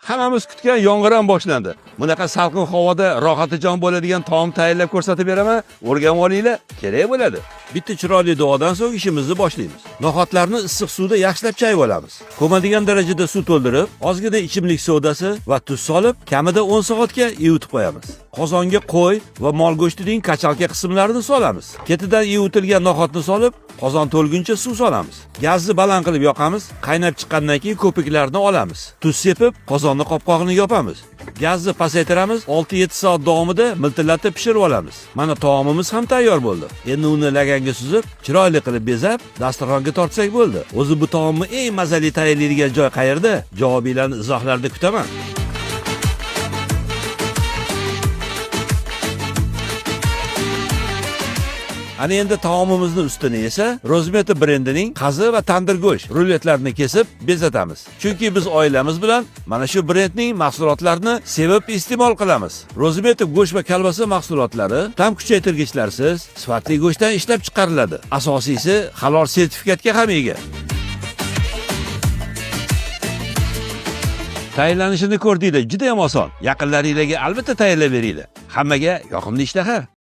Hammamiz kutgan yomg'ir ham boshlandi. Bunaqa salqin havoda rohatijon bo'ladigan taom tayyorlab ko'rsatib beraman. O'rganib olinglar, kerak bo'ladi. Bitta chiroyli duodan so'ng ishimizni boshlaymiz. No'xatlarni issiq suvda yaxshilab chayib olamiz. Ko'madigan darajada suv to'ldirib, ozgina ichimlik sodasi va tuz solib, kamida 10 soatga ivitib qo'yamiz. Qozonga qo'y va mol go'shtining kachalka qismlarini solamiz. Ketidan ivitilgan no'xatni solib, qozon to'lguncha suv solamiz. Gazni baland qilib yoqamiz. Qaynab chiqqandan keyin ko'piklarni olamiz. Tuz sepib, qozonni qopqog'ini yopamiz. Gazni pasaytiramiz. 6-7 soat davomida miltillatib pishirib olamiz. Mana taomimiz ham tayyor bo'ldi. Endi uni laganga suzib, chiroyli qilib bezab, dasturxonga tortsak bo'ldi. O'zi bu taomni eng mazali tayyorlaydigan joy qayerda? Javobinglarni izohlarda kutaman. Ana endi taomimizni ustini esa Rozmeti brendining qazi va tandir go'sht ruletlarini kesib bezatamiz. Chunki biz oilamiz bilan mana shu brendning mahsulotlarini sevib iste'mol qilamiz. Rozmeti go'sht va kolbasa mahsulotlari tam kuchaytirgichlarsiz sifatli go'shtdan ishlab chiqariladi. Asosiysi halol sertifikatga ham ega. Tayyorlanishini ko'rdinglar, juda ham oson. Yaqinlaringlarga albatta tayyorlab beringlar. Hammaga yoqimli ishtaha.